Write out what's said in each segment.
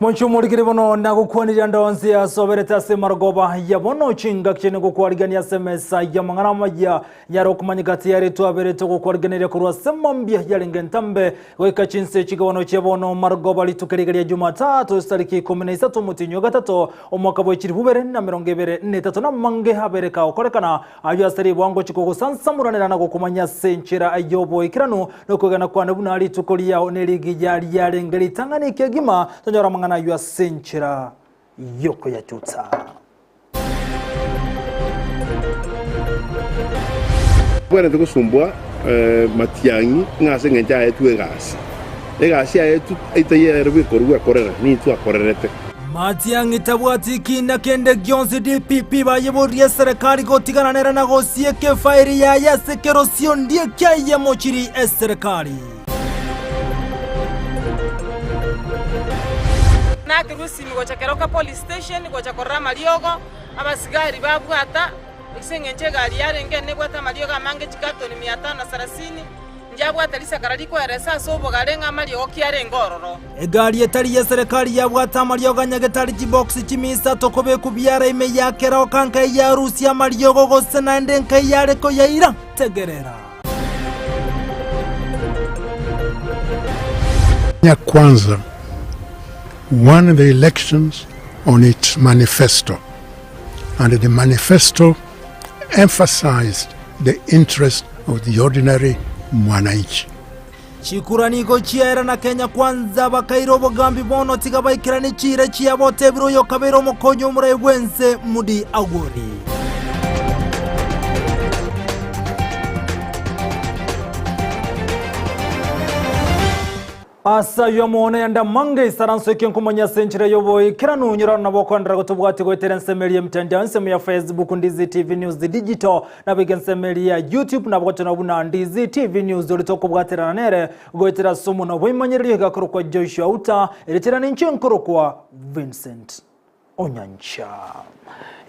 Omonche omorikire bono nagokwanirie ande onsi asoberete ase marogoba ya bono chingaki chiane gokwarigania ase emesa y'amang'ana amaya nyare okomanyeka tiyari twaberete gokwarigeneria korwa ase mambia yarenge ntambe goika chinse chigabano chia bono marogoba rituko riga ria Jumatatu estariki 13 omotienyi o gatato omwaka bwe chilifu bibere na emerongo ebere na etato namange abere kagokorekana Ayio ase ribwango chikogosansamoranera na gokomanya ase enchera y'oboikeranu, na okwegena kwane buna rituko riao nerigiya riarenge ritang'ani kegima, tonyore amang'ana ayio ase enchera y'okoyachutsa. Tobwenerete gosumbua matiang'i ng'a ase engencho aetwe egasi. Egasi aetwe etari ere bw'ekorwa gwekorera, nintwe akorerete. Matiang'i tabwati kina kende gionsi DPP bayeborie eserekari gotigana nere na gosieka efairi yaye ase kerosio ndie kiayemochiri eserekari. Nakerwa esimi gocha Keroka police station gocha korora amariogo, abasigari babwata, ase eng'encho egari yarenge ene ebwate amariogo amange chikatoni mia tano na sarasini, Ndiabwate risakara rikoeresa ase obogare ng'a amariogo ki arenge ororo. Egari etari y'eserekari yabwate amariogo a nyagetari chibox chimisato kobekwa biara ime ya keroka nkai yarusia amariogo gose naende nkai yare koyaira. Tegerera. Kenya Kwanza won the elections on its manifesto and the manifesto emphasized the interest of the ordinary mwananchi. Chikura nigo chiaera na Kenya Kwanza bakaira obogambi bono tiga baikeranie chiira chiabo otebire oyo okabeire omokonyi omorai bwense Moody Awori. Ase ayio amo nayande amange isaranso eke nkomanya ase enchera y'oboikeranu nyora nabo okoenderera gotobwatia goetera ensemo eria y'emitandao ensemo ya Facebook Ndizi TV News Digital nabo iga ensemo eria ya YouTube nabo gotenena buna Ndizi TV News ore tokobwaterana nere goetera ase omonwa bw'emanyererio iga akorokwa Joshua Uta eretera ninche nkorokwa Vincent Onyancha.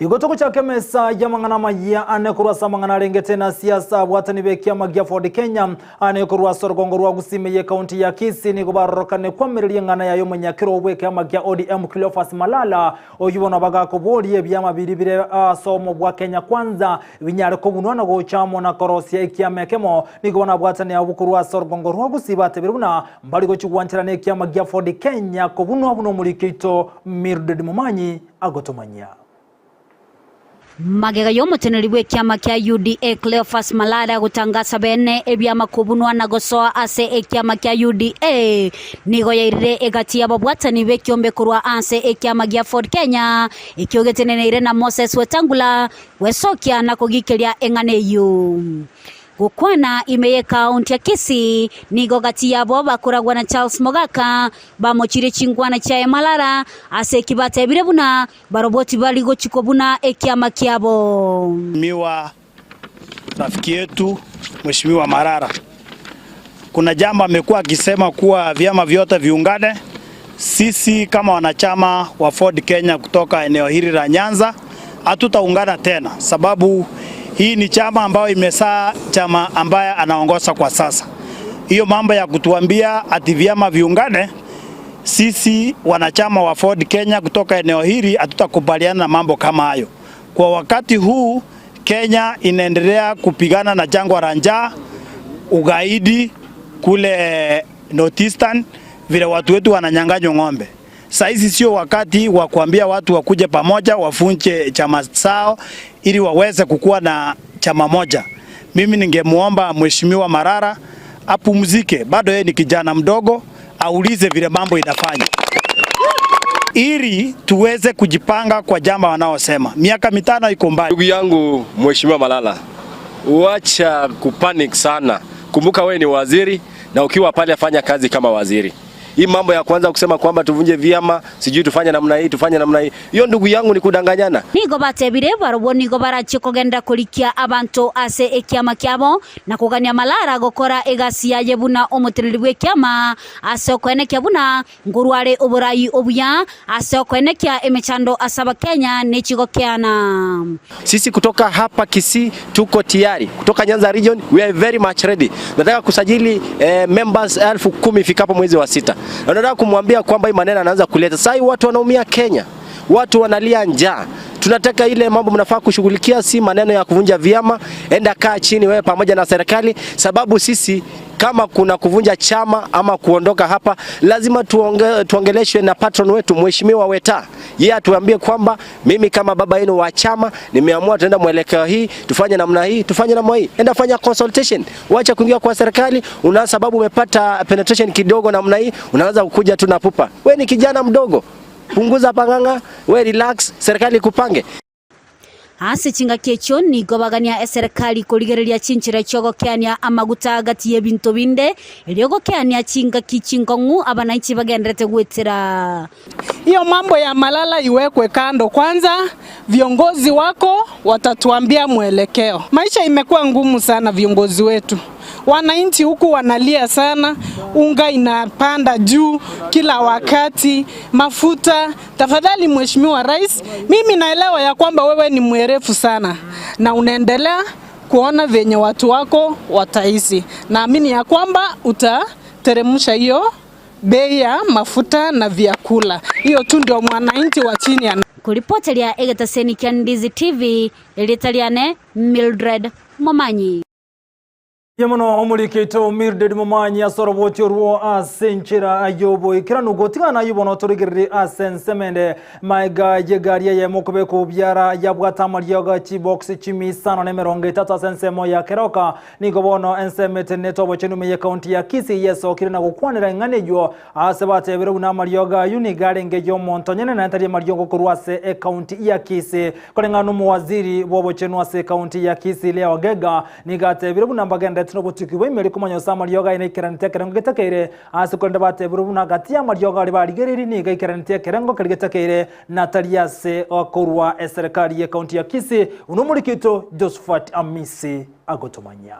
Igo togochaka emesa y'amang'ana amayia ane korwa ase amang'ana arengete na siasa abwatani b'ekiama gia Ford Kenya ane korwa ase orogongo rwa Gusii ime y'ekaunti ya Kisii nigo barorokane kwamireria eng'ana yaye omonyakero bw'ekiama gia ODM Cleophas Malala oyio bono bagakoboria ebiama biria bire ase omo bwa Kenya Kwanza binyare kobunwa na gocha amo na korosia ekiama ekemo nigo bono abwatani abwo korwa ase orogongo rwa Gusii batebire buna Mbari gochia gwancherana ekiama gia Ford Kenya kobunwa buna omoriki oito Mildred Momanyi agotomanyia. Magega y'omoteneneri bw'ekiama kia UDA Cleophas Malala gotangasa bene ebiama kobunwa na gosoa ase ekiama kia UDA, nigo yairire egati y'ababwatani b'ekiombe korwa ase ekiama gia Ford Kenya ekio geteneneire na Moses Wetangula gwesokia na kogikeria eng'ana eyio. Gokwana ime y'ekaunti ya Kisii, nigo gati yabo bakoragwa na Charles Mogaka bamochirie chinkwana chiaye Malala ase eki batebire buna barobwo tibari gochia kobuna ekiama kiabo. Mheshimiwa rafiki yetu Mheshimiwa Marara, kuna jambo amekuwa akisema kuwa vyama vyote viungane. Sisi kama wanachama wa Ford Kenya kutoka eneo hili la Nyanza hatutaungana tena, sababu hii ni chama ambayo imesaa chama ambaye anaongoza kwa sasa. Hiyo mambo ya kutuambia ati vyama viungane, sisi wanachama wa Ford Kenya kutoka eneo hili hatutakubaliana na mambo kama hayo. Kwa wakati huu Kenya inaendelea kupigana na jangwa la njaa, ugaidi kule Northeastern, vile watu wetu wananyang'anywa ng'ombe. Saizi sio wakati wa kuambia watu wakuje pamoja wafunje chama zao ili waweze kukuwa na chama moja. Mimi ningemuomba Mheshimiwa Marara apumzike, bado yeye ni kijana mdogo, aulize vile mambo inafanya ili tuweze kujipanga kwa jambo wanaosema. Miaka mitano iko mbali. Ndugu yangu Mheshimiwa Malala, wacha kupanic sana. Kumbuka wewe ni waziri na ukiwa pale fanya kazi kama waziri. Hii mambo ya kwanza kusema kwamba tuvunje vyama, sijui tufanye namna hii, tufanye namna hii, hiyo ndugu yangu ni kudanganyana. Nigo batebire barobwo nigo barachie kogenda korikia abanto ase ekiama kiabo, na kogania Malala gokora egasi yaye buna omoteneneri bw'ekiama, ase okoenekia buna nkorwa are oborai obuya, ase okoenekia emechando ase Abakenya ne chigokeana. Sisi kutoka hapa Kisii tuko tayari, kutoka Nyanza region we are very much ready. Nataka kusajili eh, members 10,000 ifikapo mwezi wa sita. Na nataka kumwambia kwamba hii maneno anaanza kuleta sasa, hii watu wanaumia Kenya, watu wanalia njaa. Tunataka ile mambo mnafaa kushughulikia, si maneno ya kuvunja vyama. Enda kaa chini wewe pamoja na serikali, sababu sisi kama kuna kuvunja chama ama kuondoka hapa, lazima tuongeleshwe na patron wetu Mheshimiwa Weta. Yeye atuambie kwamba mimi kama baba yenu wa chama nimeamua tuenda mwelekeo hii, tufanye namna hii, tufanye namna hii. Enda fanya consultation, wacha kuingia kwa serikali. Una sababu umepata penetration kidogo namna hii, unaanza kukuja tu na pupa. We ni kijana mdogo, punguza panganga, we relax, serikali ikupange. Ase chingaki echio nigo bagania eserekari korigereria chinchera chiogokeania amaguta agati y'ebinto binde erio gokeania chingaki chinkong'u abananchi bagenderete gwetera. Hiyo mambo ya Malala iwekwe kando kwanza, viongozi wako watatuambia mwelekeo. Maisha imekuwa ngumu sana, viongozi wetu, wananchi huku wanalia sana, unga inapanda juu kila wakati, mafuta. Tafadhali Mheshimiwa Rais, mimi naelewa ya kwamba wewe ni mwerefu sana na unaendelea kuona venye watu wako wataishi. Naamini ya kwamba utateremsha hiyo bei ya mafuta na vyakula. Hiyo tu ndio mwananchi wa chini ana Kuripoteria egetaseni kia Ndizi TV eritariane Mildred Momanyi. Ye muno omurikito Mildred Momanyi asorobotio orwo ase enchera yoboikera nugotigana nayo turigereri ase ensemende maega yegari eyemo kobeka obiara yabwata amariogo chibox chimisano na emerongo etato ase ensemo ya Keroka. Nigo bono ensemo etenenete obochenu ime ye county ya Kisii yesokire na gokwanera eng'ana eywo ase batebire buna amariogo aywo nigo arenge ya omonto nyene naende tari amariogo korwa ase ecounty ya Kisii. Koreng'ana na omowaziri bwa obochenu ase ecounty ya Kisii Leo Ogega nigo atebire buna mbagenderete nobotuki bwa imeri komanya ase amariogo aye naikeranete ekerengo getakeire ase korende batebire buna gati ya amariogo aria barigereiri nigo aikeranete ekerengo keria getakeire natari ase korwa eserekari ye county ya Kisii. Buna omorikito Josephat Amisi agotomanya.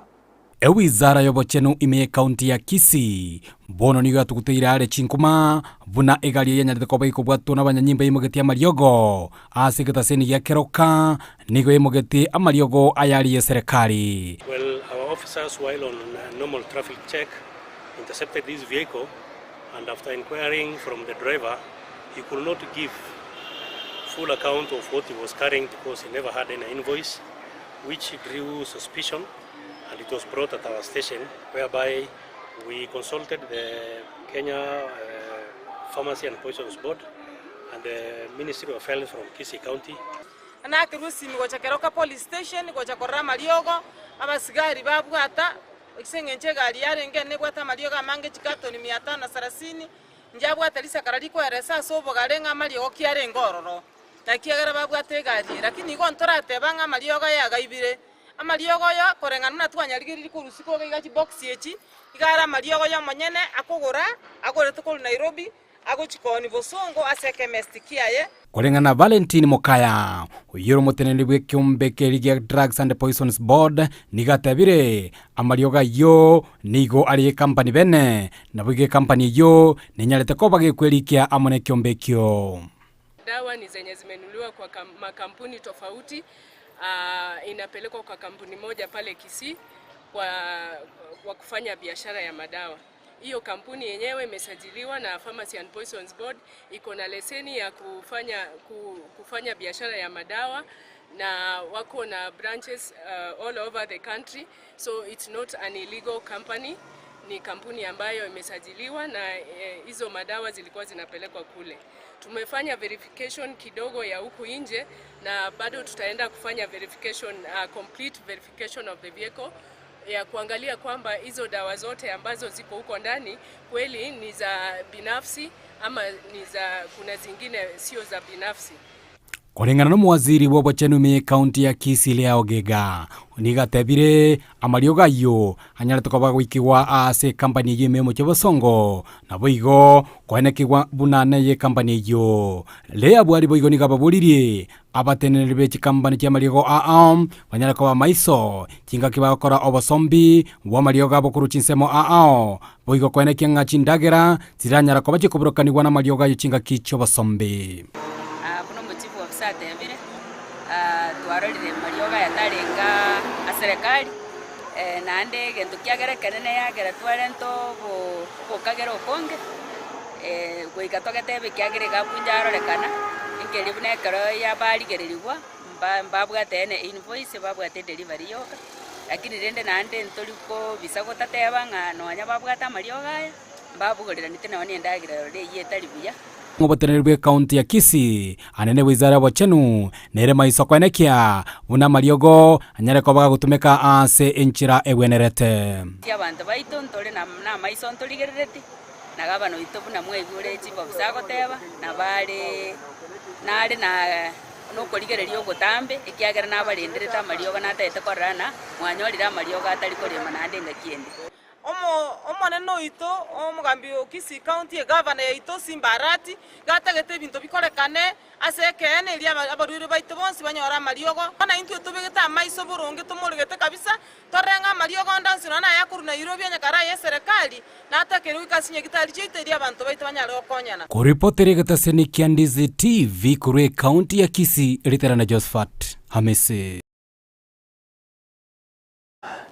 Ewizara y'obochenu ime y'ecounty ya Kisii bono nigo yatuguteire are chinkuma buna egari eye yanyarete koba ekobwatwa n'abanyanyimbo yaimogetie amariogo ase egetaseni gia Keroka nigo yaimogetie amariogo ayare y'eserekari. Well, our officers while on a normal traffic check intercepted this vehicle and after inquiring from the driver, he could not give full account of what he was carrying because he never had any invoice, which drew suspicion, and it was brought at our station whereby we consulted the Kenya Pharmacy and Poisons Board and the Ministry of Health from Kisii County. Nakerwa esimi gocha Keroka police station gocha korora amariogo abasigari babwata ase eng'encho egari yarenge nebwate amariogo amange chikatoni mia tano na sarasini njabwate risakara rikoeresa ase obogare ng'a amariogo ki arenge ororo nakiagera babwate egari eye. Lakini igo ntorateba ng'a amariogo yagaibire amariogo oyo koreng'ana buna twanyarigereiri korwa isiko iga chibox echi iga are amariogo ya omonyene akogora agorete korwa Nairobi agochikoni bosongo ase ekemesti kiaye. Koreng'ana Valentine Mokaya, oyio ore omoteneneri bw'ekeombe keria gia Drugs and Poisons Board, nigo atebire, Amariogo ayio nigo are y'ekampani bene, naboigo ekampani eyio nenyarete koba gekwerikia amo nekeombe ekio. Dawa ni zenye zimenunuliwa kwa makampuni tofauti, inapelekwa kwa kampuni moja pale Kisii kwa kufanya biashara ya madawa. Hiyo kampuni yenyewe imesajiliwa na Pharmacy and Poisons Board, iko na leseni ya kufanya biashara ya madawa na wako na branches all over the country, so it's not an illegal company. Ni kampuni ambayo imesajiliwa na hizo madawa zilikuwa zinapelekwa kule. Tumefanya verification kidogo ya huku nje na bado tutaenda kufanya complete verification of the vehicle ya kuangalia kwamba hizo dawa zote ambazo ziko huko ndani kweli ni za binafsi ama ni za kuna zingine sio za binafsi. Koreng'ana n'omowaziri bw'obochenu ime county ya Kisii Lea Ogega nigo atebire amariogo ayio anyarete koba goikigwa ase ekampani eyio ime omochie bosongo naboigo koenekigwa buna neye ekampani eyio. Lea bwari boigo nigo ababoririe abateneneri be chikampani chia amariogo ao banyare koba maiso chingaki bagokora obosombi bwa amariogo abo korwa chinsemo ao boigo koenekia ng'a chindagera chiranyara koba chikoburokanigwa na amariogo ayo chingaki chi'obosombi. Buna omochifu ofisa atebire, twarorire mariogo aya tarenga aserikali, naende egento kiagera ekenene yagera twarenta obokagera okonge, Goika togetebe ekiagera iga abunja arorekana, enkeria buna ekero yabarigererigwa, mba mbabwate ene invoice, babwate edelivery yoka, lakini rende naende ntori kobisa gotateba ng'a nonya babwate amariogo aya, mbabogoreranete nonye na endagera rore eyio etari buya. Oboteneneri bw'ekaunti ya Kisii, anene bw'Wizara y'Obochenu, nere maiso koenekia buna amariogo anyare koba gagotumeka ase enchera egwenerete. Abanto baito ntore namaiso ntorigerereti, na gavana oito buna mwaigure chief officer agoteba, nabo are nare na nokorigereria ogotambe, ekiagera nabarenderete amariogo natagete korora ng'a mwanyorire amariogo atari korema naende engaki ende. Omo omonene oito omogambi o Kisii County, egavana yaito Simba Arati, gatagete ebinto bikorekane ase ekeene erio abarwaire baito bonsi banyore amariogo. Bono intwe tobegete amaiso boronge tomoregete kabisa, torore ng'a amariogo onde onsi nonya naya korwa Nairobi onye kare aye eserekari, natakeire goika ase chinyagitari chiaito erio abanto baito banyare gokonyana. Koripotera egetaseni kia Ndizi TV korwa ekaunti ya Kisii, Ritera na Josphat Hamisi.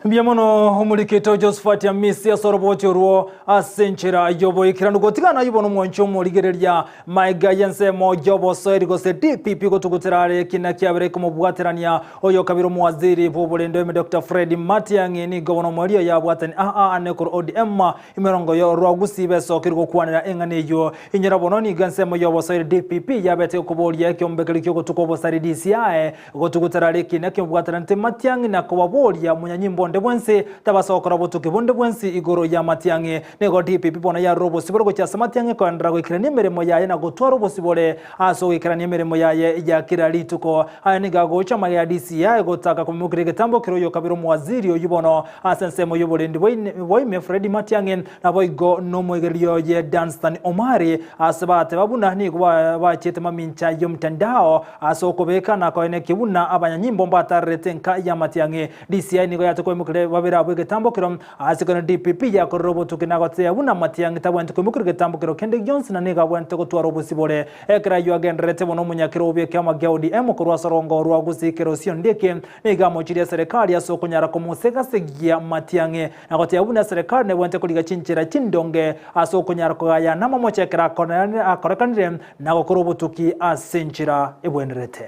Mbuya mono omorikito Josephat Amisi ase oroboti orwo ase enchera y'oboikeranu gotigana ayio bono omwanchi omorigereria maega y'ensemo y'obosoeri gose DPP gotugutera are ekina kiabere komobwaterania oyo kabere omowaziri bw'oborendo ime Dr. Fred Matiang'i nigo bono omoerio yabwatani aa ane korwa ODM emerongo yo rwa Gusii besokire gokwanera eng'ana eyio inyora bono nigo ensemo y'obosoeri DPP yabete gokoboria ekiombekeri ki'ogotuka obosari DCI Gotugutera rikiina ki'obwatanete matiang'i na kobaboria omonyanyimbo onde bwensi tabasa gokora obotuki bonde bwensi igoro y'amatiang'i. Nigo DPP bono yarure obosibore gochia ase matiang'i koenderera goikerania emeremo yaye na gotwara obosibore ase ogoikerania emeremo yaye ya kera rituko. Aya nigo agocha amaiga ya DCI gotaka komoimokeria egetambo keria oyokabere omowaziri oyio bono ase ensemo y'oborendi bwaime Freddy Matiang'i naboigo nomoigereria oye Dunstan Omari ase bateba buna nigo bachiete mamincha y'omtandao Ase okobeka na koenekia buna abanyanyimbo mbatarerete enka y'amatiang'i, DCI nigo yate koimokeria babere abwo egetambokero, ase korende DPP yakorire obotuki na goteeba buna Matiang'i tabwenereti koimokeria egetambokero kende gionsi na nigo abwenerete gotwara obosibore. Ekero ayio agendererete bono omonyakero bw'ekiama gia ODM korwa ase orongo rwa Gusii Kerosio Ndieki nigo amochirie eserekari ase okonyara komosegasegia Matiang'i na goteba buna eserekari nebwenerete koriga chinchera chindonge ase okonyara kogayana namamocho ekero akorekanire na gokora obotuki ase enchera ebwenerete.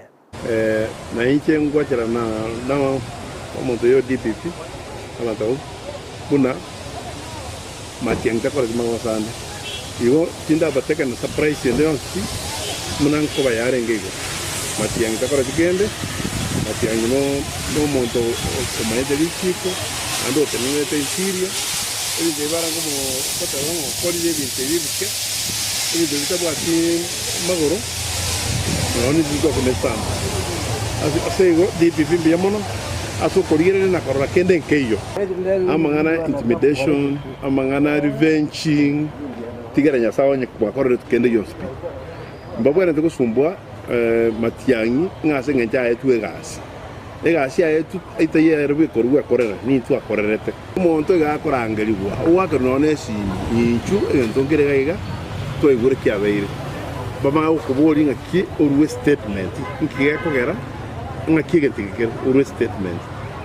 Na inche ngwacherana na omonto oyo DPP abanto abwo buna Matiang'i takoreti magoso ande. Igo tindabateke na surprise ende yonsi pi buna nkoba yarenge igo. Matiang'i takoreti kende, Matiang'i nomonto omanyete richiko naende otenenerete interior, ebinto ebi barenge goteba ng'a okorire ebinto ebi ebike. Ebinto bitabwati magoro nonye nintwe twakuna estamp. Ase igo DPP mbuya mono ase okorigereria na korora kende nkeiyo. Amang'ana intimidation, amang'ana revenging, tigera Nyasae onye bwakoreretwe kende gionsi pi. Mbabwenerete gosumbua matiang'i ng'a ase eng'encho aetwe egasi. Egasi aetwe etaiyo ere bweka oria gwekorera, nintwe akorerete. Omonto iga akorangerigwa, ogoakerwa nonya nesimi, Inchuo, egento nkere iga iga, twaigure kiabeire. Bamanye gokoboria ng'aki orue statement, nki gekogera ng'aki egento eke kere, orue statement.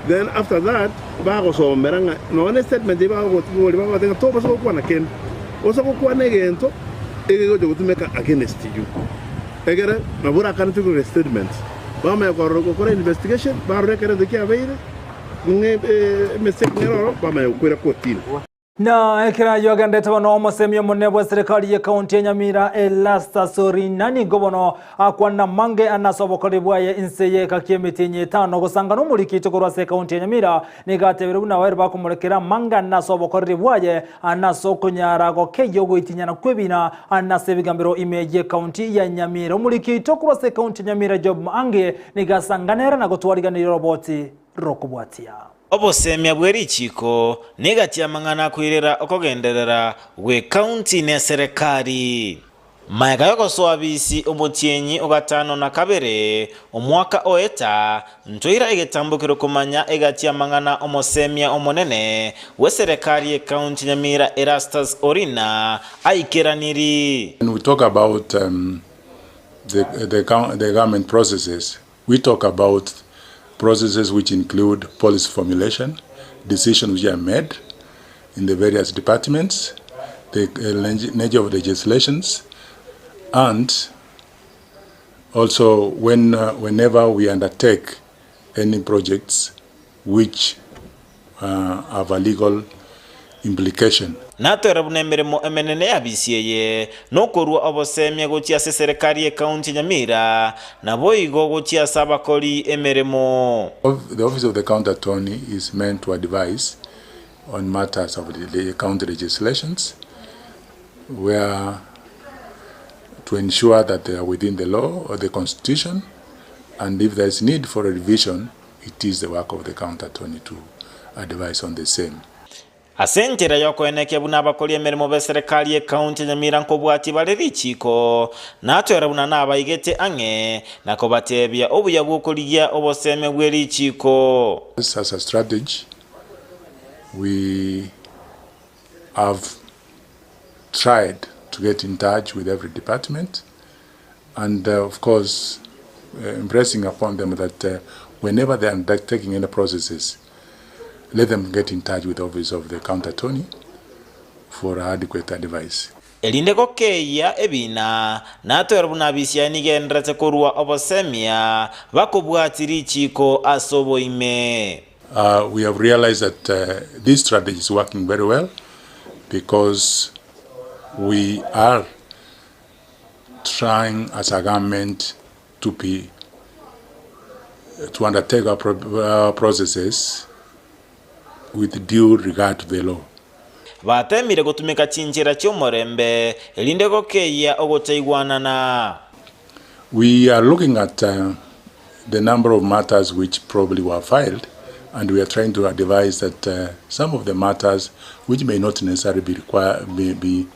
Then after that, bagosomera ng'a nonya ne statement eyio bagokoboria bagoteba ng'a tobasa gokwana kende, osa gokwana egento egegocha gotumeka against you. Ekere nabo orakanete korwa statement, bamanya korora gokora investigation, barore ekero egento kiabeire. Ng'a emistake nere oro, bamanya gokwera kotini. Na ekero ayio agenderete bono omosemi omonene bw'eserekari y'ekaunti ya Nyamira Erastus Orina nigo bono akwanire amange ane ase obokoreri bwaye inse y'ekaki y'emetienyi etano gosanga nomorikito korwa ase ekaunti ya Nyamira nigo atebire buna abairi bakomorekera amange ane ase obokoreri bwaye ane ase okonyara gokeyia ogoitinyana kw'ebina ane ase ebigambero ime y'ekaunti ya Nyamira. Omorikito korwa ase ekaunti ya Nyamira Job Maange nigo asanganere na gotwariganiria oroboti rokobwatia. Obosemia bwe richiiko negati y'amang'ana akoirera okogenderera gw'ekaunti n'eserekari. Magega y'ogosoa bisi omotienyi o gatano na kabere omwaka oeta, ntwaira egetambokero komanya egati y'amang'ana omosemia omonene bw'eserekari y'ekaunti Nyamira Erastus Orina aikeraniri. When we talk about the, the, the government processes, we talk about processes which include policy formulation, decisions which are made in the various departments. the nature of legislations and also when whenever we undertake any projects which have a legal implication. Natwere buna emeremo emenene y'abisi eye nokorua obosemia gochia ase eserekari y'ekaunti ya Nyamira, naboigo gochia ase abakori emeremo. The office of the county attorney is meant to advise on matters of the county legislations where to ensure that they are within the law or the constitution and if there is need for a revision it is the work of the county attorney to advise on the same. Ase enchera y'okoenekia buna abakori emeremo b'eserekari y'ekaunti ya Nyamira nkobwatia bare richiiko, natwera buna nabaigete ang'e na kobateebia obuya bw'okorigia oboseme bwe richiiko. As a strategy we have tried to get in touch with every department and of course impressing upon them that whenever they are undertaking any processes let them get in touch with the office of the county attorney for adequate advice. Erinde gokeyia ebiina, natwere buna abisia nigenderete korua obosemia, bakobwatia richiiko ase oboime. We have realized that this strategy is working very well because we are trying as a government to be to undertake our, pro, our processes with due regard to the law. Bateemire gotumeka chinchera chi'omorembe, erinde gokeyia ogotaigwanana. We are looking at uh, the number of matters which probably were filed, and we are trying to advise that uh, some of the matters which may not necessarily be required, may be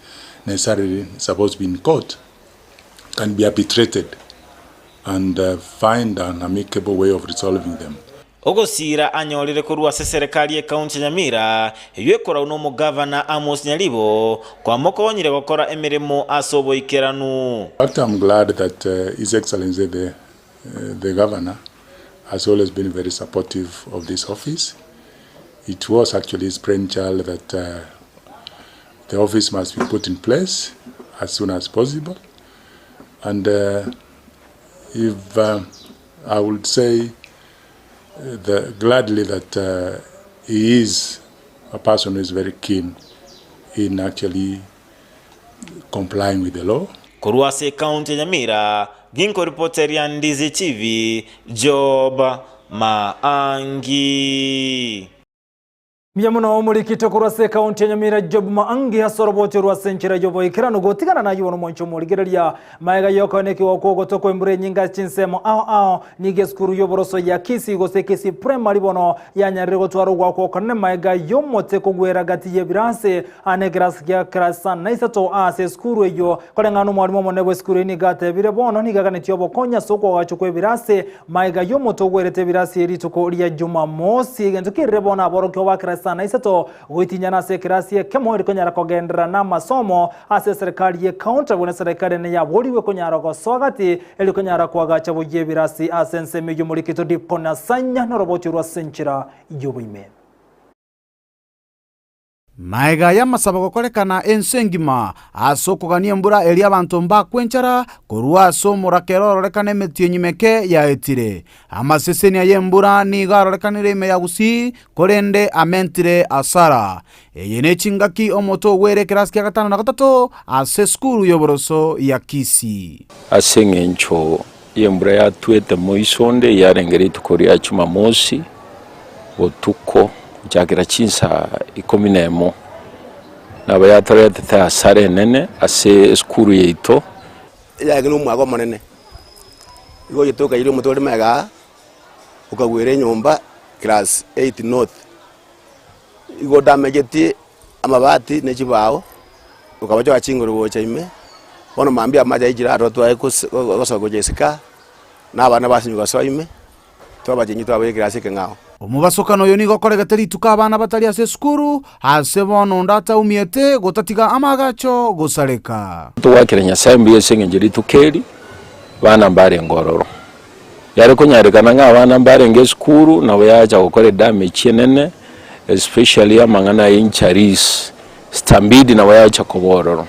necessarily supposed to be in court, can be arbitrated and uh, find an amicable way of resolving them. Ogosiira anyorire korwa ase eserekari y'ekaunti ya Nyamira, eyio ekorau nomogavana Amos Nyaribo, kwamokonyire gokora emeremo ase oboikeranu. In fact, I'm glad that uh, His Excellency the, uh, the Governor has always been very supportive of this office. It was actually his brainchild that uh, the office must be put in place as soon as possible. And uh, if uh, I would say the, gladly that uh, he is a person who is very keen in actually complying with the law. Korwa ase ekaunti ya Nyamira, ginkoripoteria Ndizi TV, Job Maangi. Mbuya mono omorikito korwa ase ekaunti ya Nyamira Job Maangi ase oroboti orwa ase enchera y'oboikeranu gotigana nayio bono omwancho omorigereria maega y'okoenekigwa kw'ogoto kw'embura enyinge ase chinsemo ao ao nigo esukuru y'oboroso ya Kisii gose Kisii Primary bono yanyarire gotwara ogwakwa okonene maega y'omote kogwera gati y'ebirasi ane ekerasi gia class na isato ase esukuru eyio koreng'ana omwalimu omonene bw'esukuru eyio nigo atebire bono nigo aganetie obokonyi ase okoagachwa kw'ebirasi Maega y'omote ogwerete ebirasi rituko ria Jumamosi, egento kerire bono aborokigwa ba Kristo na isato goitinyana ase ekerasi ekemo eri konyara kogenderera namasomo ase eserekari ye county buna eserekari ene yaborigwe konyara gosoa gati eri konyara koagacha boyia ebirasi ase ensemo eyio Morikito Diponasanya noroboti orwa ase enchera y'oboime. Magega y'amasabo gokorekana ense engima ase okogania embura eria abanto mbakwe enchara korwa ase omorakera ororekane emetienyi meke yaetire. Amasesenia y'embura nigo arorekanire ime ya Gusii, korende amentire asara. Eye nechingaki omote ogwere ekerasi kia gatano na gatato ase esukuru y'oboroso ya Kisii. Ase engencho y'embura yatwete moiso onde yarenge rituko ria Jumamosi botuko gochakera chinsa ikomi na emo, nabo yatoretete hasara enene ase esukuru yaito. Eyagina omwaga omonene, igo oyete okaira omote ore magega aa, okagwera enyomba class eight north. Igo odamegetie amabati ne chibao, okabochoka chinguru gocha ime, bono mambia amache aichire aroro twaye gose gosoka gocha isiko aa, na abana basinywa gosoa ime. Twabachengi twabekire ase ekeng'ao. Omobasokano oyo nigo okoregete rituko abana batari ase esukuru, ase bono onde ataumiete, gotatiga amaagacho gosareka. Togwakera Nyasae mbuya ase engencho rituko eri bana mbarenge ororo. Yare konyarekana ng'a abana mbarenge esukuru nabo yacha gokora edamage enene especially amang'ana ya injuries. Stampede nabo yacha koba ororo.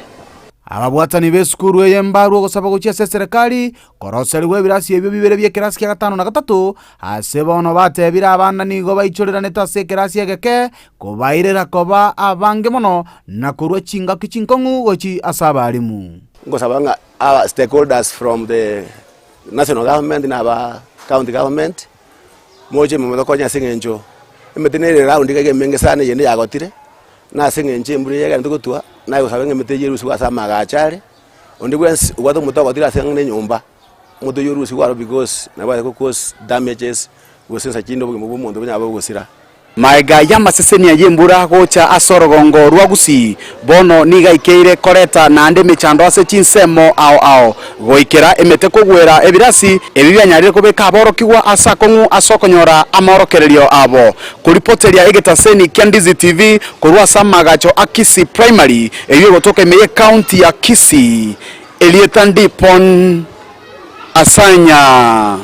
Ababwatani b'esukuru eye mbarue ogosaba gochia ase eserekari koroserigwa ebirasi ebio bibere bi'ekerasi kia gatano na gatato, ase bono batebire abana nigo baichoreranete ase ekerasi egeke, kobairera koba abange mono na korua chingaki chinkong'u gochia ase abalimu. Ngosaba ng'a aba stakeholders from the national government na aba county government, moche motokonye ase eng'encho emete nere round iga iga emenge sana eyende yagotire, na ase eng'encho embura eye egenderete gotwa, naye gosaba ng'a emete eyio erusigwe ase amagacho are, onde bwensi obwate omote ogotire ase ang'e na enyomba, omote oyio orusigwe aro because nabo are go cause damages gose nsa chinde obogima bwa omonto bonyare gosira. Magega y'amasesenia y'embura gocha ase orogongo rwa Gusii, bono nigo aikeire koreta naende emechando ase chinsemo ao ao, goikera emete kogwera ebirasi ebi bianyarire kobeka aborokigwa ase akong'u ase okonyora amaorokererio abo. Koripoteria egetaseni kia Ndizi TV korwa ase amaagacho a Kisii Primary eyio egotoka ime y'ecounty ya Kisii, erieta Ndipon Asanya.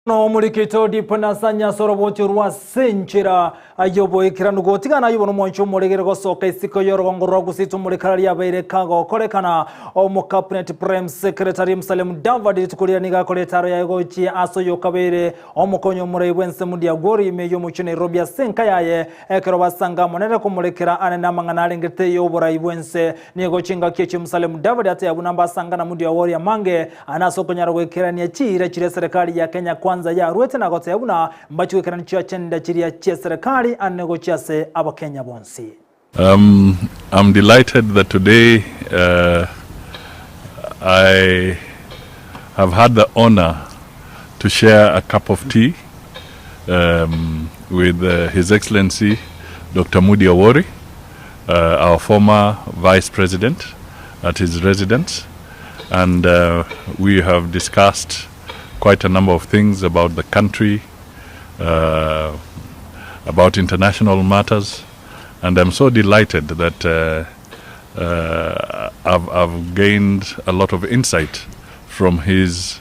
Nomorikito Diponasanya ase oroboti rwa ase enchera y'oboikeranu gotigana ayio bono omwancho omoregere gosoka isiko y'orogongo rwa Gusii tomorikara riabeire kagokorekana. Omocabinet Prime Secretary Musalia Mudavadi rituko riria nigo akora etaro yaye gochia ase oyokabeire omokonyi omorai bw'ensemo Diagwori ime y'omochie Nairobi ase enka yaye ekero basanga amo nere komorekera anene amang'ana arengete y'oborai bw'ense. Nigo chingaki echio Musalia Mudavadi ateba buna mbasanga na Mudiawori amange Aya nase okonyara goikerania chiira chiria eserekari ya Kenya Kwanza yaruete na goteba buna mbachi goikerania chiagenda chiria chi'eserekari ane gochia ase Abakenya bonsi. Um, I'm delighted that today uh, I have had the honor to share a cup of tea um, with uh, His Excellency Dr. Moody Awori, uh, our former Vice President, at his residence. And uh, we have discussed quite a number of things about the country, uh, about international matters. And I'm so delighted that uh, uh, I've, I've gained a lot of insight from his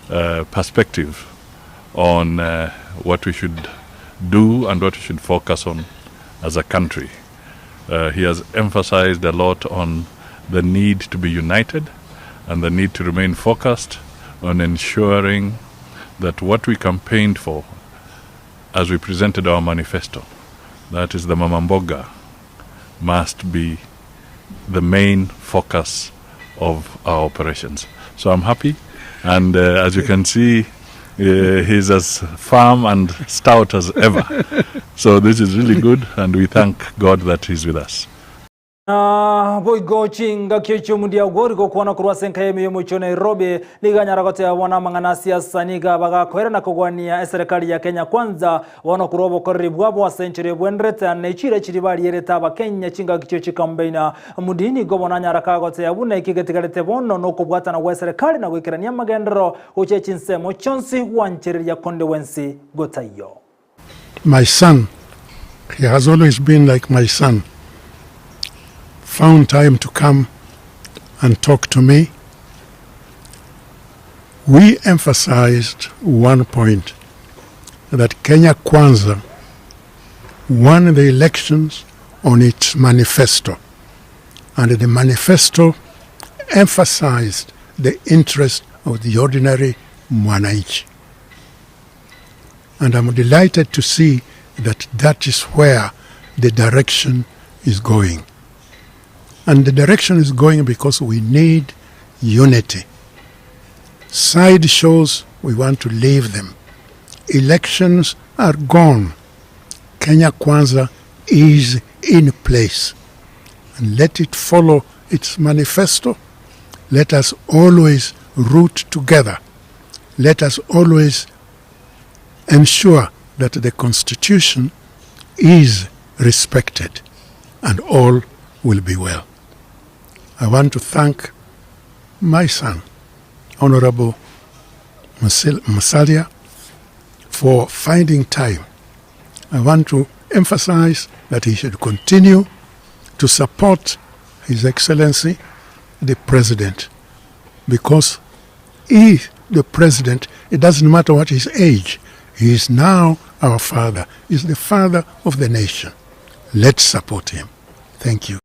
uh, perspective on uh, what we should do and what we should focus on as a country. Uh, he has emphasized a lot on the need to be united and the need to remain focused on ensuring that what we campaigned for as we presented our manifesto, that is the Mamamboga, must be the main focus of our operations. So I'm happy, and uh, as you can see, uh, he's as firm and stout as ever. So this is really good, and we thank God that he's with us. Na boigo chingaki echio omondiago ori gokwana korwa ase enka y'eme y'omochie o Nairobi nigo anyara goteba bono amang'ana a siasa nigo abagakoera na kogwania eserekari ya Kenya Kwanza bono korwa obokoreri bwabo ase enchera ebwenerete ne chiira chiria barierete abakenya chingaki chio chikambeina Mudi nigo bono anyara kagoteba buna eki getigarete bono nokobwatana gweserekari na goikerania amagenderero gochia chinsemo chionsi gwanchereria konde gwensi gotaiyo. My son, he has always been like my son, found time to come and talk to me. We emphasized one point that Kenya Kwanza won the elections on its manifesto. And the manifesto emphasized the interest of the ordinary mwananchi. And I'm delighted to see that that is where the direction is going. And the direction is going because we need unity. Side shows, we want to leave them. Elections are gone. Kenya Kwanza is in place. And let it follow its manifesto. Let us always root together. Let us always ensure that the constitution is respected and all will be well. I want to thank my son, Honorable Musalia, for finding time. I want to emphasize that he should continue to support His Excellency, the President, because he, the President, it doesn't matter what his age, he is now our father, he's the father of the nation. Let's support him. Thank you.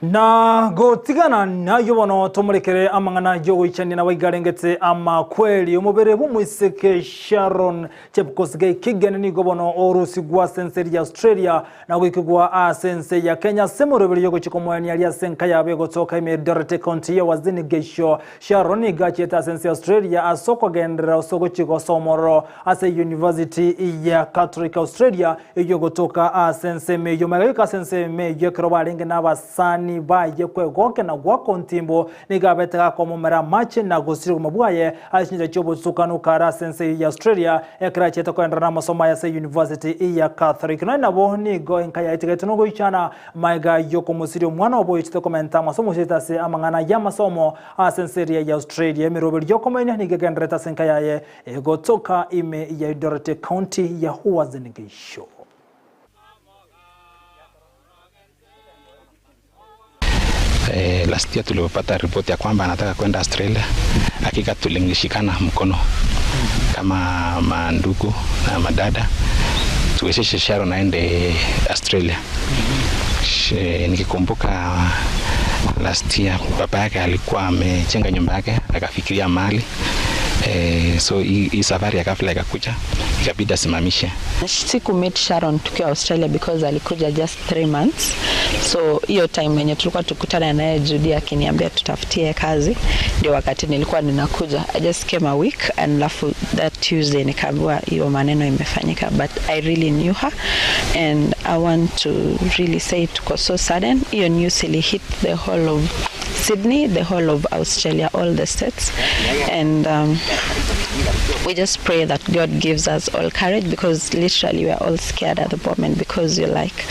Na gotigana nayio bono tomorekere amang'ana y'ogoichania naboigo arengete amakweri. Omobere bw'omoiseke Sharon Chepkosgei Kigen nigo bono orusigwa ase ense eria Australia na goikigwa ase ense ya Kenya ase emoroberi y'ogochia komoenia aria ase enka yabo egotoka ime Eldoret Ecounty ya Uasin Gishu. Sharon nigo achiete ase ense ya Australia ase okogenderera ase ogochia gosoma ororo ase University ya Catholic Australia Eyio egotoka ase ensemo eyio magega goika ase ensemo eyio ekero barenge nabasani baye kwegokia na goaka ontimbo, nigo abete gakomomera amache na gosiria obogima bwaye ase chinchera chi'obosusukanu kare ase ense eyio ya Australia ekero achiete koenderera namasomo aye ase University ya Catholic. Nonya nabo nigo enka yaye etigaetwe nogoichana magega yokomosiria omwana obo oyochete komenta amasomo gose ase amang'ana y'amasomo ase ense eria ya Australia. Emeroberi y'okomenya nigo egendererete ase enka yaye Egotoka ime ya Eldoret County ya Uasin Gishu. Eh, last year tulipopata ripoti ya kwamba anataka kwenda Australia, hakika tulishikana mkono kama mandugu na madada tuwezeshe Sharon aende Australia. Nikikumbuka last year baba yake alikuwa amejenga nyumba yake akafikiria mali eh, so hii safari ya ghafla ikakuja ikabidi asimamishe. Siku meet Sharon tukiwa Australia because alikuja just 3 months, so hiyo time yenye tulikuwa tukutana naye Judy akiniambia tutafutie kazi, ndio wakati nilikuwa ninakuja. I just came a week and alafu that Tuesday nikaambiwa hiyo maneno imefanyika, but I really knew her and I want to really say tuko so sudden. Hiyo news ili hit the whole of Sydney, the whole of Australia, all the states, and we just pray that God gives us all courage because literally we are all scared at the moment because you're like,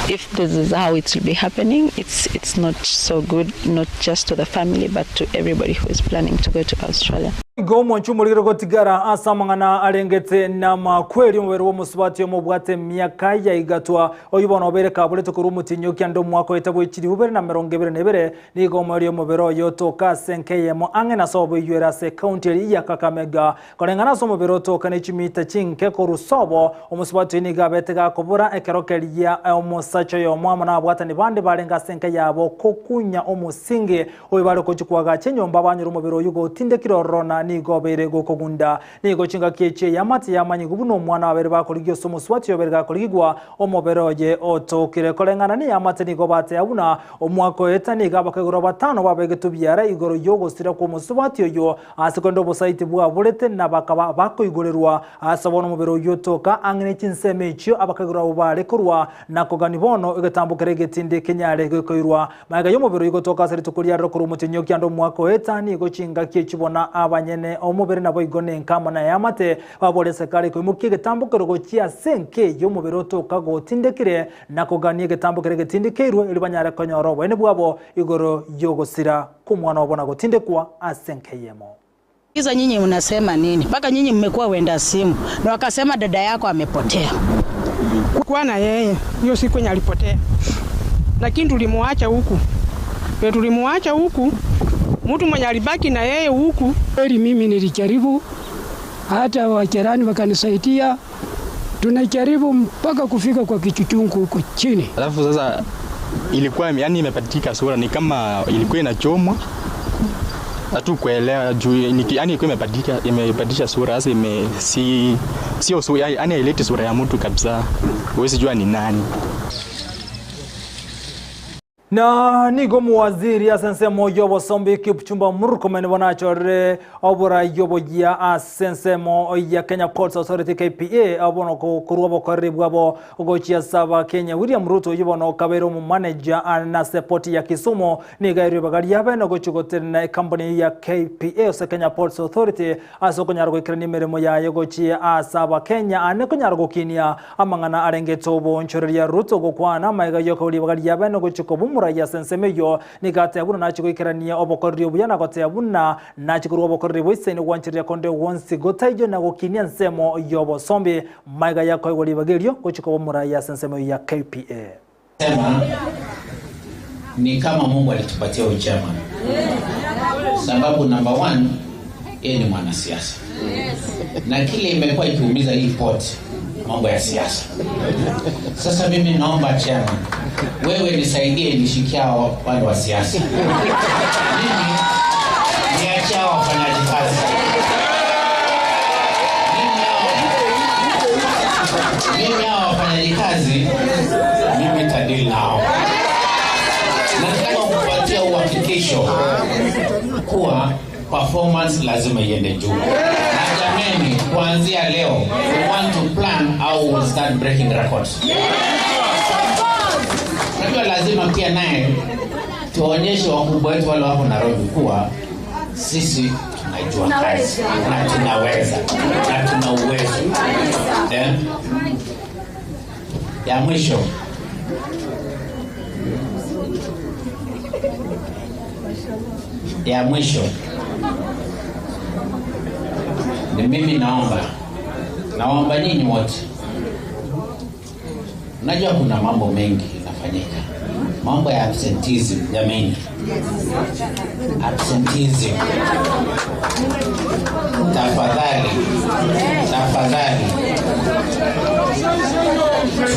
if this is how it will be happening, it's not so good, not just to the family but to everybody who is planning to go to Australia. Igo omonche omorigere gotigara ase amang'ana arengete namakweri omobere bw'omosubati omobwate emiaka ya igatwa oyio bono obeire kaborete korwa omotienyi o kianda omwaka oete bwe chilifu ibere na emerongo ebere na ebere nigo omoerio omobere oye otoka ase enka eyemo ang'e na sobo eyio ere ase ekaunti eria ya Kakamega koreng'ana ase omobere otoka ne chimita chinke korwa sobo omosubati oyio nigo abete gakobora ekero keria omosacha oyomo amo nabwatani bande barenge ase enka yabo kokunya omosingi Oyo bare gochia koagacha enyomba banyore omobere oyio gotindekire ororo na nigo obeire gokogunda. Nigo chingaki echi eyamate yamanyigwe buna omwana babere bakorigia ase omosubati oyo obeire gakorigigwa omobere oye otokire. Koreng'ana neyamate nigo batea buna omwaka oeta nigo abakaigorwa batano babegetwe biara igoro y'ogosira kw'omosubati oyio ase korende obosaiti bwaborete na bakaba bakoigorerwa ase bono omobere oyio otoka ang'e ne chinsemo echio abakaigorwa abwo bare korwa na kogani bono egetambo keria egetindi kenyare gokoirwa Magega y'omobere oyio gotoka ase rituko riarero korwa omotienyi o kianda omwaka o eta, nigo chingaki echio bono abanyene omobere naboigo nenka amo na eamate babore esekari koimokia egetambo keria gochia ase enka eyio omobere otoka gotindekire, na kogania egetambo keria getindikeirwe, erio banyare konyora oboene bwabo igoro y'ogosira kw'omwana obo na gotindekwa ase enka eyemo. Iza nyinyi mnasema nini? Mpaka nyinyi mmekuwa wenda simu na wakasema dada yako amepotea. Kuwa na yeye hiyo siku yenye alipotea, lakini tulimuacha huku pe, tulimuacha huku, mtu mwenye alibaki na yeye huku. Kweli mimi nilijaribu, hata wajirani wakanisaidia, tunajaribu mpaka kufika kwa kichuchungu huko chini. Alafu sasa ilikuwa yani imepatika sura ni kama ilikuwa inachomwa hatukuelewa juu yani ilikuwa imebadilika imebadilisha sura sasa ime si sio sura yani haileti sura ya mtu kabisa, huwezi jua ni nani. Na nigo omowaziri ase ensemo y'obosombi Kipchumba Murkomen bono achorire oborai oboyia ase ensemo ya Kenya Ports Authority KPA bono korwa obokoreri bwabo gochia ase Abakenya. William Ruto oyio bono okabeire omomanager nase eport ya Kisumu nigo airwe ibaga riabe na gochia gotenena ekampuni eyio ya KPA ase Kenya Ports Authority ase okonyara goikerania emeremo yaye gochia ase Abakenya ane konyara gokinia Amang'ana arengete oboonchoreria Ruto gokwana amaiga y'okoba ribaga riabe nogochia koba omorai ase ensemo eyio, nigo ateba buna nachie goikerania obokoreri obuya na goteba buna nachie korua obokoreri boisaine gwanchereria konde gwonsi gotaiyo na gokinia ensemo y'obosombi. Maiga yakoegwa ribaga erio gochia koba omorai ase ensemo eyio ya KPA. Sema ni kama Mungu alitupatia huyu chairman. Sababu number one, yeye ni mwanasiasa. Na kile imekuwa ikiumiza hii port mambo ya siasa. Sasa mimi naomba chairman, wewe nisaidie nishikia wale wa siasa, mimi niachia hao wafanyaji kazi. Mimi hao wafanyaji kazi mimi tadili nao. Nataka kupatia uhakikisho kuwa performance lazima iende juu. Na jameni, kuanzia leo we want to plan au we'll start breaking records. Unajua lazima pia naye tuwaonyeshe wakubwa wetu wale wako Nairobi kuwa sisi tunajua kazi na tunaweza na tuna uwezo. Eh? Ya mwisho ya mwisho ni mimi naomba, naomba nyinyi wote, najua kuna mambo mengi inafanyika, mambo ya absenteeism. Jameni, absenteeism, tafadhali, tafadhali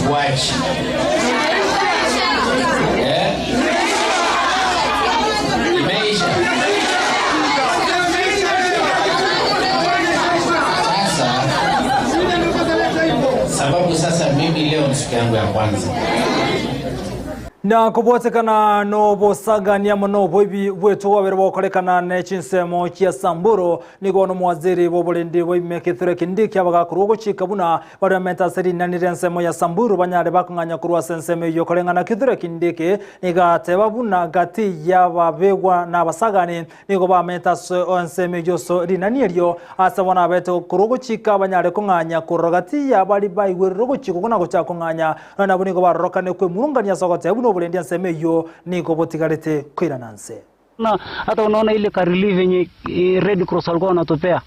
tuache eh? Imeisha. Sasa sababu sasa mimi leo ni siku yangu ya kwanza. Na kobwatekana nobosagania mono boibi bwetu wabere bokorekana ne chinsemo chia Samburu nigo no mwaziri b'oborindi bwaime Kithure Kindiki abagakorwa ogochika buna baria menta rinanire ensemo ya Samburu banyare bakong'anya korwa ase ensemo eywo koreng'ana Kithure Kindiki nigateba buna gati y'ababegwa na abasagani nigo bamenta ase ensemo eywo so rinani erio ase bono abete korwa ogochika banyare kong'anya korwa gati y'abari baigwerire ogochika okwo na gochaka kong'anya nabo nigo barorokane kwemurungania ase ogoteba buna oborendi ensemo eywo nigo botigarete koirana nse. Na hata unaona ile ka relief yenye Red Cross walikuwa wanatupea.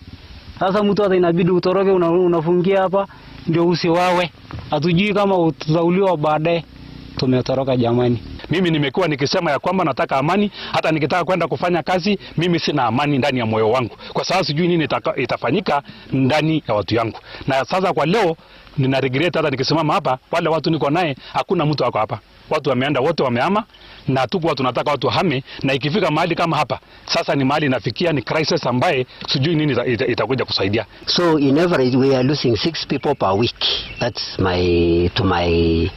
Sasa mtu hata inabidi utoroke, unafungia hapa ndio usiwawe. Hatujui kama tutauliwa baadaye. Tumetoroka jamani. Mimi nimekuwa nikisema ya kwamba nataka amani, hata nikitaka kwenda kufanya kazi mimi sina amani ndani ya moyo wangu, kwa sababu sijui nini itafanyika ndani ya watu yangu. Na sasa kwa leo nina regret, hata nikisimama hapa, wale watu niko naye hakuna mtu ako hapa, watu wameenda wote, wamehama, na tuko tunataka watu wahame, na ikifika mahali kama hapa sasa ni mahali inafikia ni crisis ambaye sijui nini itakuja kusaidia. So in average we are losing 6 people per week. That's my to my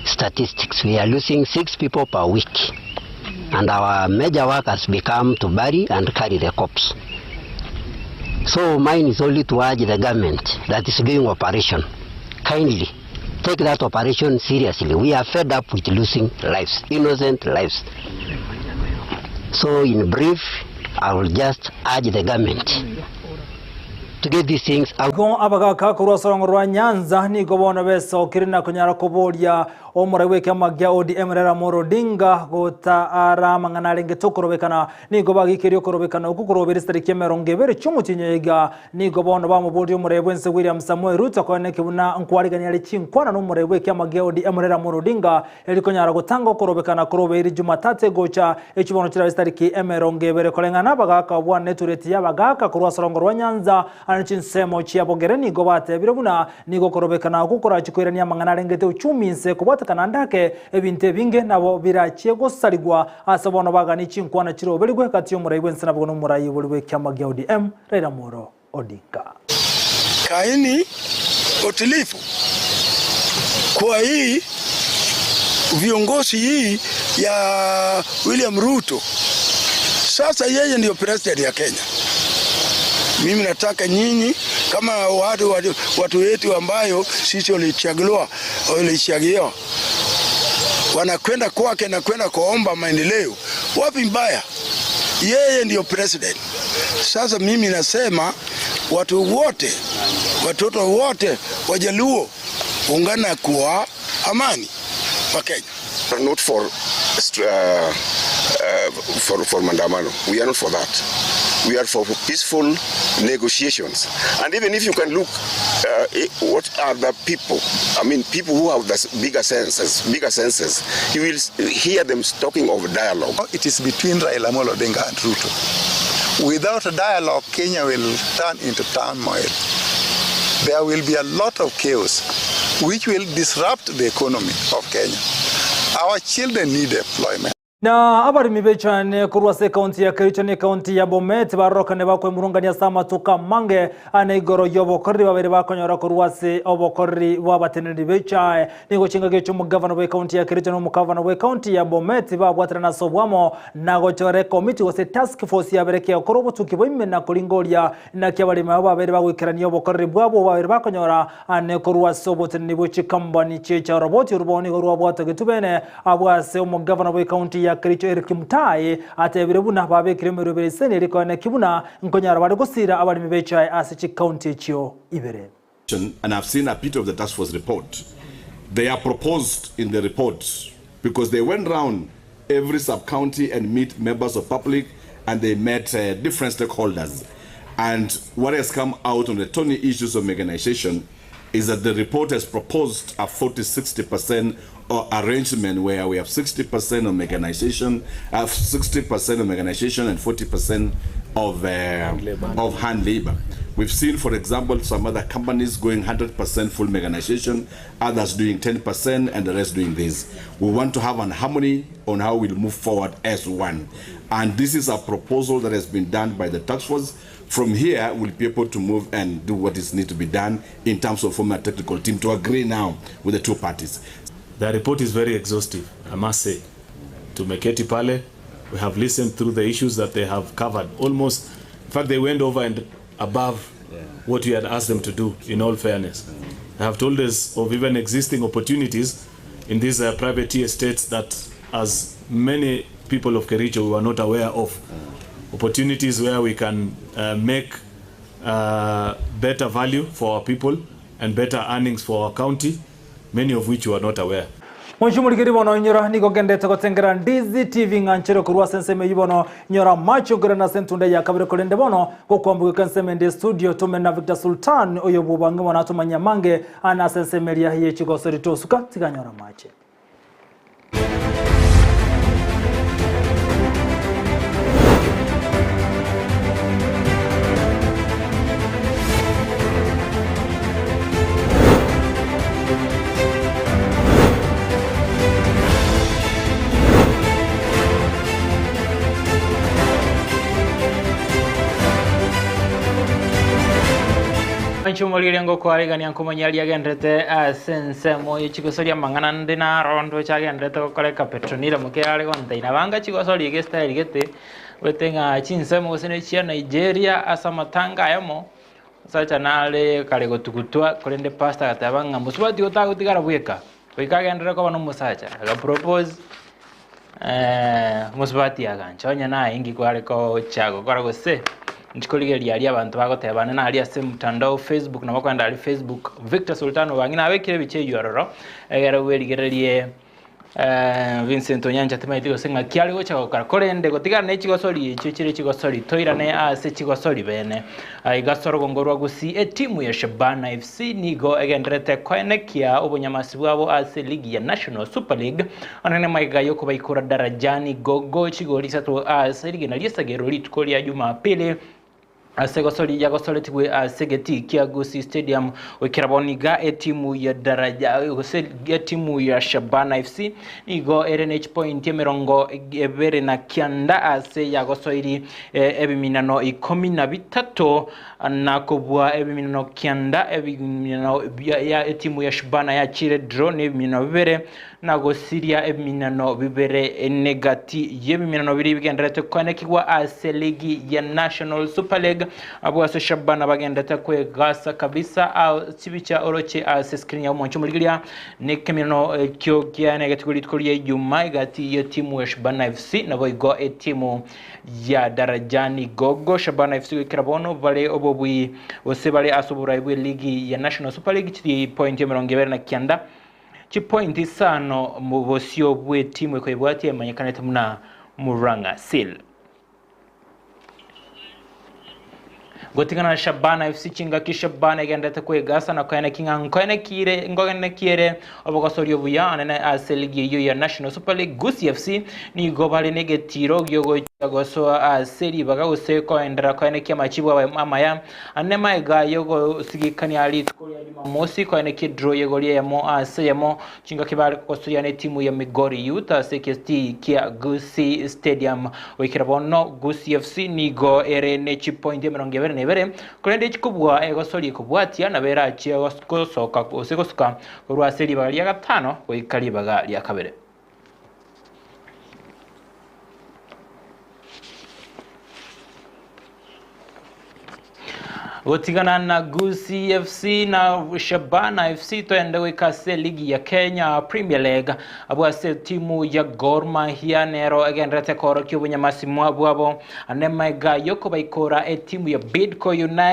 statistics. We are losing 6 people per week. And our major work has become to bury and carry the corpse. So mine is only to urge the government that is doing operation. Kindly take that operation seriously. We are fed up with losing lives, innocent lives. So in brief, I will just urge the government to get these things out. Go abagaka korwa sorongo rwa Nyanza nigo bono besokire na kunyara koboria omorai bwa ekiama gia ODM Raila Amolo Odinga gota aramang'ana arenge tokorobekana nigo bagikeria okorobekana oku korobera esitariki emerongo ebere chi'omotienyi iga nigo bono bamoboria omorai bwense William Samoei Ruto koeneke buna nkwarigania are chinkwana na omorai bwa ekiama gia ODM Raila Amolo Odinga erikonyara gotanga okorobekana korobeire Jumatatu egocha echibono chirabe esitariki emerongo ebere koreng'ana abagaka bwana etureti y'abagaka korwa sorongo rwa Nyanza ane chinsemo chiabogere nigo batebire buna nigo korobekana oku korachikoirania amang'ana arengete uchumi nse kobwatekana ndake ebinto ebinge nabo birachie gosarigwa ase bono bagani chinkwana chiroberigwe kati y'omorai bwense nabwo n'omorai bori bwa ekiama gia ODM Raila Amolo Odinga. Kaini utulivu kwa hii viongozi hii ya William Ruto. Sasa yeye ndio president ya Kenya. Mimi nataka nyinyi kama watu wetu ambayo sisi walichaguliwa wanakwenda kwake na kwenda kuomba maendeleo, wapi mbaya? Yeye ndio president. Sasa mimi nasema watu wote, watoto wote Wajaluo ungana kwa amani wa Kenya. We are not for maandamano. We are not for that. We are for peaceful negotiations. And even if you can look, what are the people? I mean, people who have the bigger senses, you will hear them talking of dialogue. It is between Raila Amolo Odinga and Ruto. Without a dialogue, Kenya will turn into turmoil. There will be a lot of chaos. which will disrupt the economy of Kenya. Our children need employment. Na abaremi b'echane korwa ase ekaunti ya Kericho na ekaunti ya Bomet barorokane bakwemurungania ase amatuko amange ane igoro y'obokoreri babere bakonyora korwa ase obokoreri bw'abateneneri b'echae. Nigo chingaki echi omogavana bw'ekaunti ya Kericho na omokavana bw'ekaunti ya Bomet babwaterana ase oboamo na gochora ekomiti gose task force yabere kegokora obotuki bwa ime na koringoria naki abaremi abo babere bagoikerania obokoreri bwabo babere bakonyora ane korwa ase oboteneneri bwe chikambani chi'echae. Oroboti orwo nigo rwabwatogetwe bene Abwo ase omogavana bw'ekaunti ya Kericho Eric Kimutai atebire buna babekire emeroberi eseni eria koeneki buna nkonyara bare gosiira abaremi b'echae ase chikaunti echio ibere. And I've seen a bit of the task force report. They are proposed in the report because they went round every sub-county and meet members of public and they met uh, different stakeholders. And what has come out on the Tony issues of mechanization is that the report has proposed a 40 60% arrangement where we have 60% of mechanization, 60% of mechanization and 40% of, uh, hand labor. of hand labor. We've seen, for example, some other companies going 100% full mechanization, others doing 10%, and the rest doing this. We want to have an harmony on how we'll move forward as one. And this is a proposal that has been done by the task force. From here, we'll be able to move and do what is need to be done in terms of forming a technical team to agree now with the two parties. The report is very exhaustive, I must say. Tumeketi pale, we have listened through the issues that they have covered. Almost, in fact, they went over and above yeah. what we had asked them to do, in all fairness. They have told us of even existing opportunities in these uh, private tea estates that as many people of Kericho we were not aware of. Opportunities where we can uh, make uh, better value for our people and better earnings for our county, many of which we are not aware. Monchi morigeri bono inyora nigo gendete gotengera Ndizi TV ng'a nchere korwa ase ensemo eyio bono inyora amache ogerana ase entunda ya kabere korende bono gokwamboka ensemo ende studio tome na Victor Sultan oyo bw'obwange bono atomanye amange ane ase ensemo eria ye chigosori tosuka tiga nyora amache. Inche omoriri ngokwarigania nkomanya aria agenderete ase ensemo ye chigosori amang'ana ande naro ndoche agenderete gokoreka Petronila moke are gonteina banga chigosori iga estyle gete goete ng'a chinsemo gose ne chia Nigeria ase amatanga ayamo Omosacha nare kare gotugutwa, korende pastor agateba ng'a mosubati oyo tagotigara bweka, goika agenderere koba nomosacha. Aga propose, omosubati agancha onye naye inki kware gocha gokora gose inchi korigereria aria abanto bagotebana naria ase mtandao Facebook nabo okogenda aria Facebook Victor Sultan Obang'ina nabekire ebicha eywo ororo, egere bwerigererie. Vincent Onyancha timaeti gose ng'aki are gocha gokora, korende gotigana ne chigosori echio chire chigosori, toirane ase chigosori bene. Aiga ase orogongo rwa Gusii, etimu ya Shabana FC nigo egendererete koenekia obonyamasi bwabo ase ligi ya National Super League, onye magega y'okobaikora Darajani Gogo chigori isato ase rigena ri'esagero rituko ria Jumapili. Ase gosori yagosoretigwe ase egetii kia Gusii Stadium goikera bono iga etimu ya Daraja gose etimu ya Shabana FC nigo ere ne chipointi emerongo ebere na kianda ase yagosoiri ebiminano ikomi na bitato na kobua ebiminano kianda ebiminano ya etimu ya Shabana yachire draw ne ebiminano bibere na gosiria ebiminano bibere negati y'ebiminano biria bigendererete koenekigwa ase ligi ya National Super League. Abwo ase Shabana bagenderete kwegasa kabisa ao chibicha oroche ase screen ya omonche omorigeria nekeminano ekio kiaenegetigwe rituko ria Ijumaa egati y'etimu ya Shabana FC naboigo etimu ya Darajani Gogo. Shabana FC goikera bono bare obobui gose bare ase oborai bwe ligi ya National Super League chiri point 29 Chipointi isano bosio bw'etimu ekoyebwatia emanyekanete buna Murang'a Seal. Gotigana na Shabana FC chingaki Shabana egenderete kwegasa na koeneki ng'a nkoenekiire nkoenekiere obogosori obuya anene ase ligi eyio ya National Super League. Gusii FC nigo bare negetiro giogo. Gosoa ase ribaga gose koenderera koenekia amachibu amaya ane maega y'ogosigikania rituko ria Jumamosi koenekia edraw y'egori eyemo ase eyemo chingaki bare kogosoria n'etimu ya Migori Youth ase eketii kia Gusii Stadium. Goikera bono Gusii FC nigo ere ne chipointi 22 korende chikobua egosoria ekobwatia nabo erachie gosoka gose gosuka korwa ase ribaga ria gatano goika ribaga ria kabere. Gotigana na Gusii FC na Shabana FC toende goika ase ligi ya Kenya Premier League abwo ase timu ya Gor Mahia nero egenderete koorokia obonyamasi bwabo ane maiga yokobaikora etimu ya Bidco United.